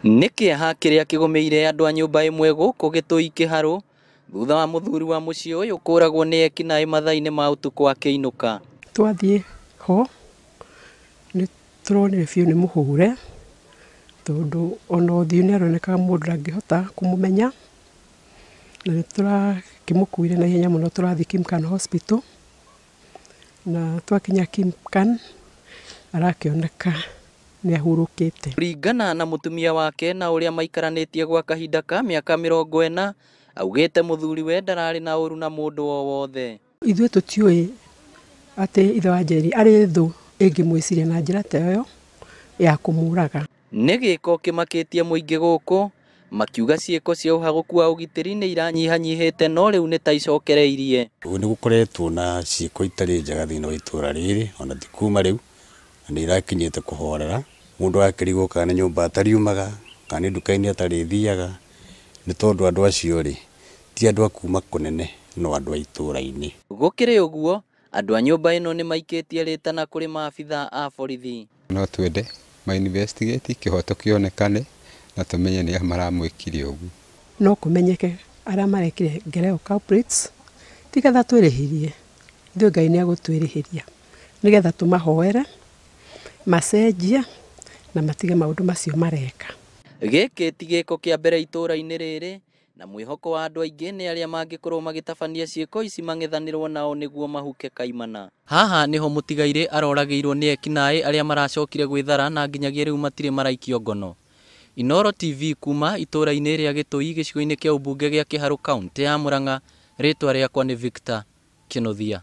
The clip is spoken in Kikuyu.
Nĩ kĩeha kĩrĩa kĩgũmĩire andũ a nyũmba ĩmwe gũkũ Gĩtũi Kĩharũ thutha wa mũthuri wa mũciĩ ũyũ kũragwo nĩ ekinaĩ mathaa-inĩ ma ũtukũ akĩinũka. Twathiĩ ho nĩ tũronire biũ nĩ mũhũre tondũ ona ũthiũ nĩ aronekaga mũndũ ndangĩhota kũmũmenya, na nĩ tũrakĩmũkuire na ihenya mũno tũrathiĩ Kimcan Hospital, na twakinya Kimcan arakĩoneka nĩ ahurũkĩte. Kũringana na mũtumia wake na ũrĩa maikaranĩtie gwa kahinda ka mĩaka 40, augĩte mũthuriwe ndararĩ na ũru na mũndũ o wothe. Ithuĩ tũtiũĩ atĩ ithe wa Njeri arĩ thũ ĩngĩmwĩciria na njĩra ta ĩyo ya kũmũraga. Nĩ gĩko kĩmakĩtie mũingĩ gũkũ makiuga ciĩko cia ũhagũku wa ũgitĩri nĩ iranyihanyihĩte no rĩu nĩ ta icokereirie. Nĩ gũkoretwo na ciĩko itarĩ njega thĩinĩ wa itũra rĩrĩ ona ti kuma rĩu, na nĩ irakinyĩte kũhorera. Mũndũ agakĩrigwo kana nĩ nyũmba atariumaga kana nĩ nduka-inĩ atarĩthiaga, nĩ tondũ andũ acio rĩ ti andũ a kuma kũnene no andũ a itũra-inĩ. Gũkĩrĩ ũguo, andũ a nyũmba ĩno nĩ maikĩtie rĩtana kũrĩ maabitha a borithi. No twende ma investigate kĩhoto kĩonekane na tũmenye nĩa maramwĩkire ũguo. No kũmenyeke arĩa marekire ngereo culprits, ti getha twĩrĩhĩrie, ithuĩ Ngai nĩ egũtwĩrĩhĩria, nĩgetha tũmahoere macenjie na matige maũndũ macio mareka. Gĩkĩ ti gĩko kĩa mbere itũra-inĩ rĩrĩ, na mwĩhoko wa andũ aingĩ nĩ arĩa mangĩkorwo magĩtabania ciĩko ici mang'ethanĩrwo nao nĩguo mahuke kaimana. Haha nĩho mũtigairĩ aroragĩirwo nĩ ekinaĩ arĩa maracokire gwĩthara na nginyagia rĩu matirĩ maraikio ngono. Inooro TV kuma itũra-inĩ rĩa Gĩtũi gĩcigo-inĩ kĩa ũmbunge gĩa Kĩharũ kaũntĩ ya Murang'a, rĩtwa rĩakwa nĩ Victor Kĩnuthia.